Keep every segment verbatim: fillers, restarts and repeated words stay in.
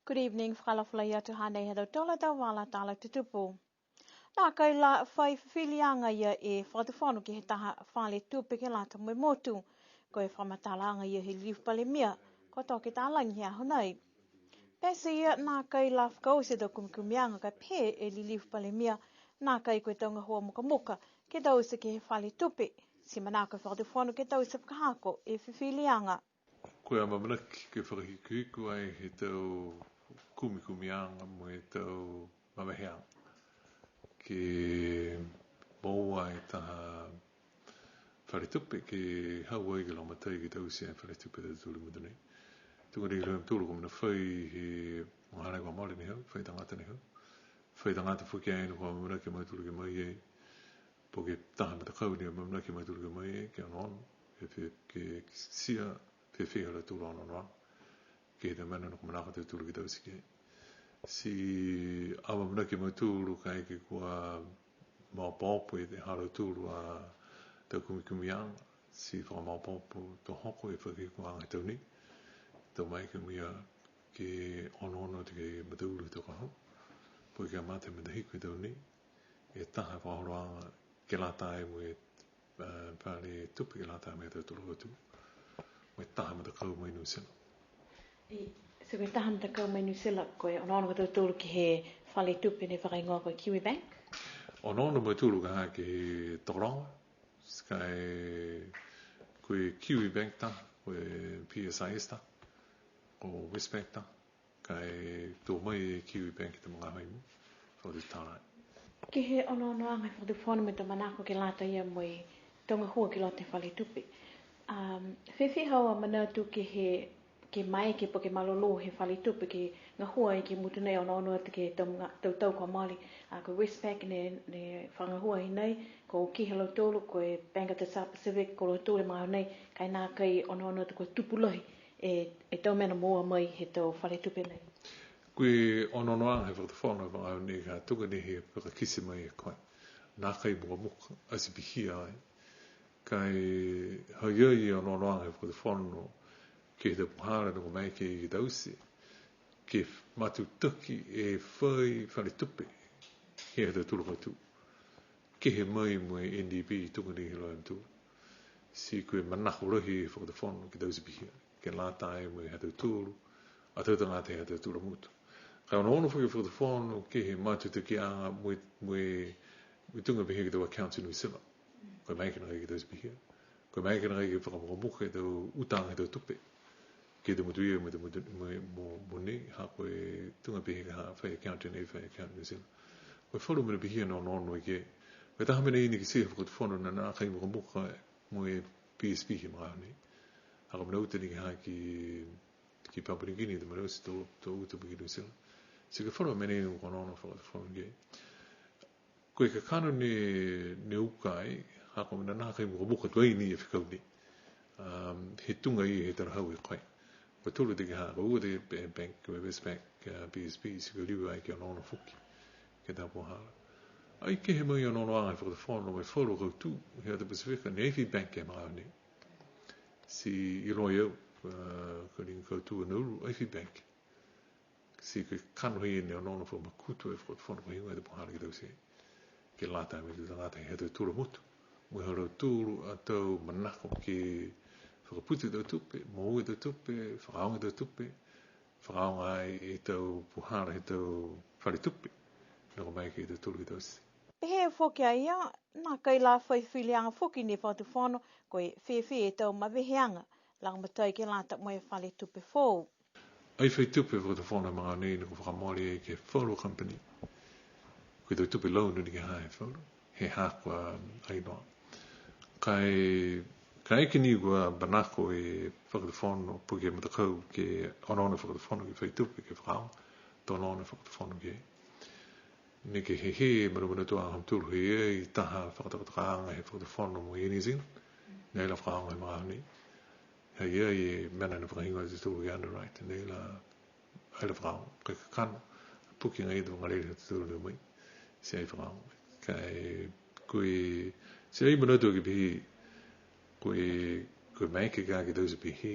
Good evening, fakaalofa lahi atu, hanei ha tautolu a tau vala tala tutupu. Nākai la fai fifiliaga ia e Fakatufono ke he taha fale tupe ke lata mo e motu. Ko e fakamatalaaga ia he Lilifu Palemia, ko Toke Talagi he aho nei. Pete ia nākai la fakaoti e tau kumikumiaga ka pehē e Lilifu Palemia, nākai ko e tau gahua mukamuka ke taute ke he fale tupe. Ti manako e Fakatufono ke taute fakahako e fifiliaga. Ko e amaamanaki ke fakahikuhiku ai he tau kumikumiaga mo e tau maveheaga ke moua e taha fale tupe ke hau ai ke lagomatai ke taute e fale tupe ha tautolu he motu nei. Tuga ni e lautolu kua mena fai he mahina kua mole ni hau, fai tagata ni hau. Fai tagata foki ai ne kua amaamanaki a mautolu ke mai ai. Po ke taha matakau ne amaamanaki a mautolu ke mai ai, ke onoono, ke, ke, ke kitia, fēfē ha lautolu a onoonoaga. Ke he tau mena ne kua manako a tautolu ke taute ki ai. Ti amaamanaki a mautolu kaeke kua maopoopo e ha lautolu a tau kumikumiaga, ti fakamaopoopo to hoko e fakahikuaga he tau nei. Tau maeke mo ia ke onoono atu ke he mataulu he tau ka hau. Po ke kamata he matahiku he tau nei. E taha fakaholoaga ke lata ai mo e, e, fale tupe ke lata ai mo e ha tautolu a kautū. Mo e taha matakau mai Niu Sila. I, so ko e taha matakau mai Niu Sila, ko e onoono a tautolu ke he fale tupe ne fakahigoa ko e Kiwibank? Onoono a mautolu ka ha ke he tokologa, ka e ko e Kiwibank taha, ko e P S I S taha, ko Westpac taha. Ka e tō mai e Kiwibank he tau magaaho i mua, fakatutala ai. Ke he onoonoaga he Fakatufono mo e tau manako ke lata ia mo e tau gahua ki loto he fale tupe. Um, fēfē haau a manatu ke he, ke maeke po ke malolō he fale tupe ke gahua ai ke he motu nei, onoono atu ke he tau, tau tau kua mole, a, ko Westpac ne, ne fakagahua hinei, ko e ki ha lautolu, ko e Bank of the South Pacific, ko lautolu he magaaho nei, ka e nākai onoono atu kua tupu lahi e, e tau mena moua mai he tau fale tupe nei. Ko e onoonoaga he Fakatufono he magaaho nei ka tuga ni he fakakite mai e koe. Nākai mukamuka, ati pihia ai. Ka e ha ha i ai e onoonoaga he Fakatufono ke he tau puhala ne kua maeke ke taute, ke matutaki e fai fale tupe he ha tautolu a kautū. Kehe mai mo e N D B tuga ni he loea he motu. Ti ko e manako lahi he Fakatufono ke taute pihia, ke lata ai mo e ha tautolu a tau tagata he ha tautolu a motu. Ka e onoono foki e Fakatufono ke he matutakiaga mo e, mo e, mo e tuga pehē ke he tau accounts i Niu Sila. Ko e maeke nākai ke taute pihia. Ko e maeke nākai ke fakamukamuka e tau utaaga he tau tupe. Ke he tau motu ia mo e tau motu, mo, mo, mo nei, ha ko e tuga pehē ke he fai account nei, fai account Niu Sila. Ko e falu mena pihia ne onoono ai ke. Ko e taha mena ia ne kitia he Fakatufono ne nākai mukamuka mo e P S P he magaaho nei. Ha ko e mena uta ni ke he ki, ki Papua New Guinea, tau mena uta to, to uta mo e ki Niu Sila. Ti ko e falu mena ia ne onoono e Fakatufono ke. Ko e kakano ne, ne uka ai, ha ko e mena nākai mukamuka tuai ni e fekau nei. Um, he tuga ia he talahau e koe. Ko e tolu tei ke he, ko e ua tei ke he bank, ko e Westpac, ko e P S P, ti ko e liu ai ke onoono foki ke he tau puhala. Ai kehe mai e onoonoaga he Fakatufono mo e falu a kautū he atu Pasifika, ne ai fai bank he magaaho nei. Ti iloa e au, uh, ko e liga kautū a Nauru, ai fai bank. Ti ko e kakano ia ne onoono fakamakutu e Fakatufono ko e heigoa e tau puhala ke taute. Ke lata mo e tau tagata he ha tautolu a motu. Mo e ha lautolu a tau manako ke fakaputu e tau tupe, moua e tau tupe, fakaaoga e tau tupe, fakaaoga ai e tau puhala he tau fale tupe. Ne kua maeke e tautolu ke taute. Pehē foki a ia, nākai la fai fifiliaga foki ni e Fakatufono, ko e fēfē e tau maveheaga, lagomatai ke lata mo e fale tupe foou. Ai fai tupe e Fakatufono he magaaho nei ne kua fakamole ai ke he falu a company. Ko e tau tupe loan ni ke he falu, he haaku a, ai noa. Ka e, kaeke ni kua manako e Fakatufono, po ke matakau ke onoono e Fakatufono ke fai tupe, ke fakaaoga, to onoono e Fakatufono ke. Ne ke he, he, manamanatu a ha tautolu he, he taha fakatokatokaaga he Fakatufono mo e Air New Zealand. Ne ai la fakaaoga he magaaho nei. Ha i ai e mena ne fakahigoa e tautolu ke underwrite. Ne ai la, ai la fakaaoga. Ka e kakano, puke agaia e tau vakalele ha tautolu ne o mai. Ti ai fakaaoga. Ka e, ko e, ti ai manatu ke pehē, ko e, ko e maeke ka ke taute pehē,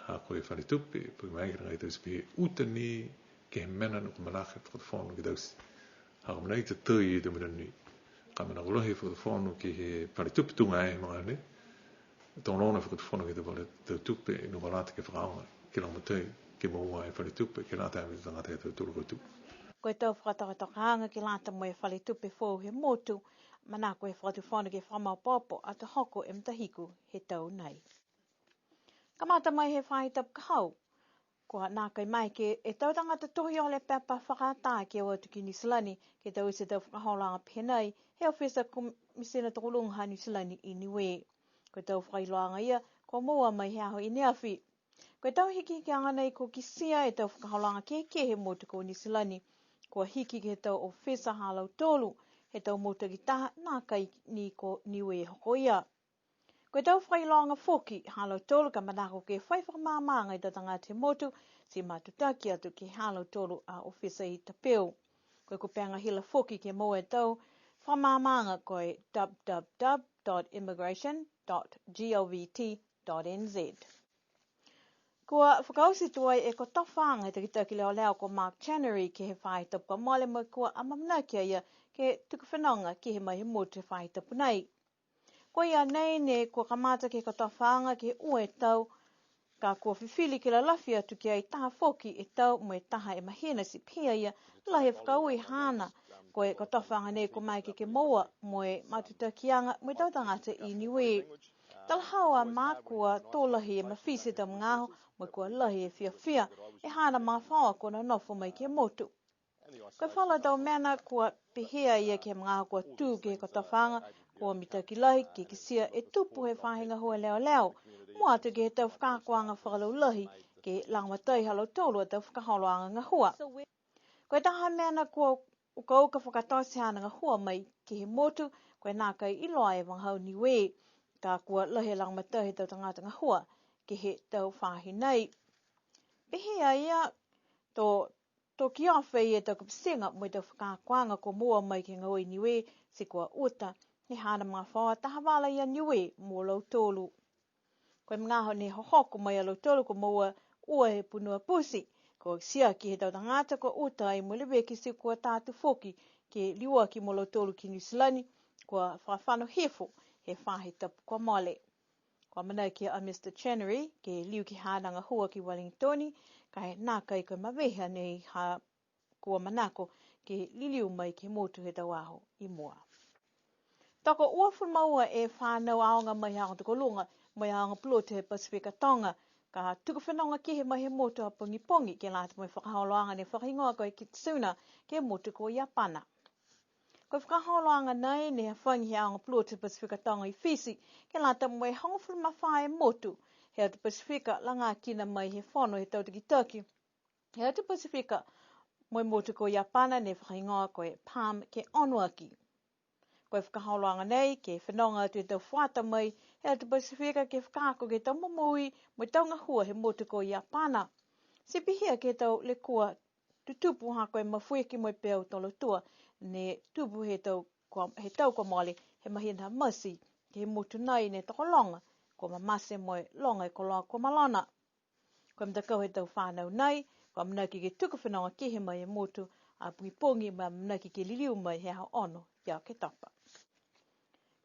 ha ko e fale tupe, ko e maeke ka ke taute pehē, uta ni, ke he mena ne kua manako e Fakatufono ke taute. Ha ko e mena ia ke taute e tau mena nei. Ka e manako lahi e Fakatufono ke he fale tupe tuga e he magaaho nei. Tokologa e Fakatufono ke he tau fale tau tupe, ne kua lata ke fakaaoga, ke lagomatai, ke moua e fale tupe, ke lata mo e tau tagata ha tautolu a kautū. Ko e tau fakatokatokaaga ke lata mo e fale tupe foou he motu, manako e Fakatufono ke fakamaopoopo ato hoko e matahiku he tau nei. Kamata mai he faahi tapu ka hau, kua nākai maeke e tau tagata tohi ole pepa fakaatā ke o atu ki Niu Silani, ke taute e tau fakaholoaga pehē nai, he ofisa Komisina Tokoluga ha Niu Silani i Niue. Ko e tau fakailoaaga ia, kua moua mai he aho i neafi. Ko e tau hikihikiaga nei kua kitia e tau fakaholoaga kehekehe he motu ko Niu Silani, kua hiki ke he tau ofisa ha lautolu, he tau motu takitaha, nākai ni ko Niue hoko ia. Ko e tau fakailoaaga foki ha lautolu ka manako ke fai fakamaamaaga e tau tagata he motu, ti matutaki atu ke ha lautolu a ofisa i Tapeu. Ko e kupega hila foki ke moua e tau fakamaamaaga ko e w w w dot immigration dot govt dot n z. Kua fakaoti tuai e kotofaaga he takitaki leoleo ko Mark Chenery ke he faahi tapu kua mole mo e kua amaamanaki a ia ke tuku fenoga ke he mai he motu he faahi tapu nei. Ko ia nei ne kua kamata ke he kotofaaga ke he ua e tau, ka kua fifili ke lalafi atu ki ai taha foki e tau mo e taha e mahina ti pihia ia, lahi e fakaaue haana, ko e kotofaaga nei kua maeke ke moua mo e matutakiaga mo e tau tagata i Niue. Talahau a Mark kua to lahi e mafiti e tau magaaho, mo e kua lahi e fiafia, e haana magafaoa kua nonofo mai ke he motu. Ko e falu a tau mena kua pehē a ia ke he magaaho kua tū ke he kotofaaga, kua mitaki lahi ke kitia e tupu he faahi gahua leoleo. Mua atu ke he tau fakaakoaga fakalaulahi, ke lagomatai ha lautolu a tau fakaholoaga gahua. Ko e taha mena kua ukauka fakatote haana gahua mai ke he motu, ko e nākai iloa e vagahau Niue. Ka kua lahi e lagomatai he tau tagata gahua, ke he tau faahi nei. Pehē a ia, to toki ofe e tau kapitiga mo e tau fakaakoaga kua moua mai ke he gahua i Niue, ti kua uta, he haana magafaoa taha vala ia Niue mo lautolu. Ko e magaaho ne hohoko mai a lautolu kua moua ua e punua pusi, kua tiaki he tau tagata kua uta ai mo e leveki ti kua ta atu foki ke liuaki mo lautolu ki Niu Silani, kua fakafano hifo he faahi tapu kua mole. Kua amanaki a Mr Chenery ke liu ke he haana gahua ki Wellington, ka e nākai ko e mavehe a nei ha kua manako ke liliu mai ke he motu he tau aho i mua. Tokouafulu ma ua e fanau aoga mai he aoga tokoluga, mo e aoga pulotu he Pasifika Toga, ka tuku fenoga kehe mai he motu a pogipogi ke lata mo e fakaholoaga ne fakahigoa ko e Kizuna ke he motu ko Iapana. Ko e fakaholoaga nei ne hafagi he aoga pulotu he Pasifika Toga i Fisi, ke lata mo e hogofulu ma fā e motu he atu Pasifika, lagakina mai he fono he tau takitaki he atu Pasifika mo e motu ko Iapana ne fakahigoa ko e PALM ke ono aki. Ko e fakaholoaga nei ke fenoga atu e tau fuata mai he atu Pasifika ke fakaako ke he tau momoui mo e tau gahua he motu ko Iapana. Ti pihia ke he tau lekua tutupu ha ko e mafuike mo e peau tolotua ne tupu he tau kua, he tau kua mole he mahina Mati, ke he motu nei ne tokologa, kua mamate mo e loga e koloa kua malona. Ko e matakau he tau fanau nei, kua amanaki ke tuku fenoga kehe mai e motu a pogipogi mo e amanaki ke liliu mai he aho ono ia Oketopa.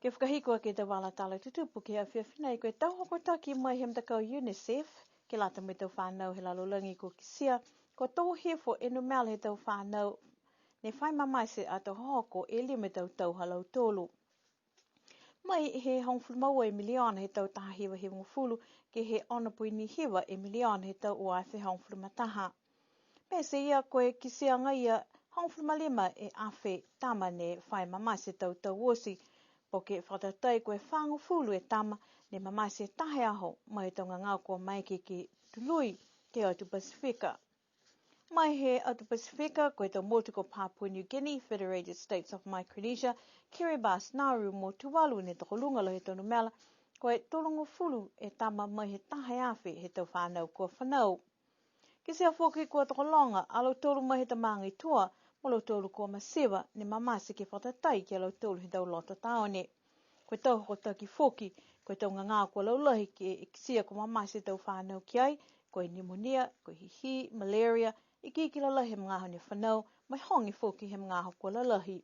Ke fakahiku aki e tau vala tala tutupu ke he afiafi nei, ko e tau hokotaki mai he matakau UNICEF, ke lata mo e tau fanau he lalolagi kua kitia, kua tō hifo e numela he tau fanau ne fai mamate ato hohoko e lima e tau tau ha lautolu. Mai he hogofulu ma ua e miliona he tau taha hiva hivagofulu ke he ono poini hiva e miliona he tau ua afe hogofulu ma taha. Pete ia ko e kitia agaia hogofulu ma lima e afe tama ne fai mamate tau tau oti. Po ke fakatatai ko e fagofulu e tama ne mamate taha e aho mai he tau gagao kua maeke ke tului ke he atu Pasifika. Mai he atu Pasifika, ko e tau motu ko Papua New Guinea, Federated States of Micronesia, Kiribati, Nauru mo Tuvalu ne tokoluga lahi he tau numela, ko e tolugofulu e tama mai he taha e afe he tau fanau kua fanau. Kitia foki kua tokologa a lautolu mai he tau maaga i tua, mo lautolu kua masiva, ne mamate ke fakatatai ki a lautolu he tau loto taone. Ko e tau hokotaki foki, ko e tau gagao kua laulahi ke kitia kua mamate e tau fanau ki ai, ko e pneumonia, ko e hihi, malaria, Ikiiki lalahi he magaaho ne fanau, mo e hogi foki he magaaho kua lalahi.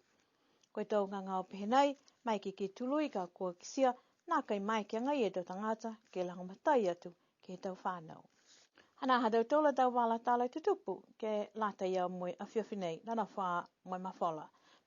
Ko e tau gagao pehē nai, maeke ke tului ka kua kitia, nākai maeke agaia e tau tagata ke lagomatai atu ke he tau fanau. Hanā ha tautolu a tau vala tala tutupu ke lata ia mo e afiafi nei, nonofo ā mo e mafola.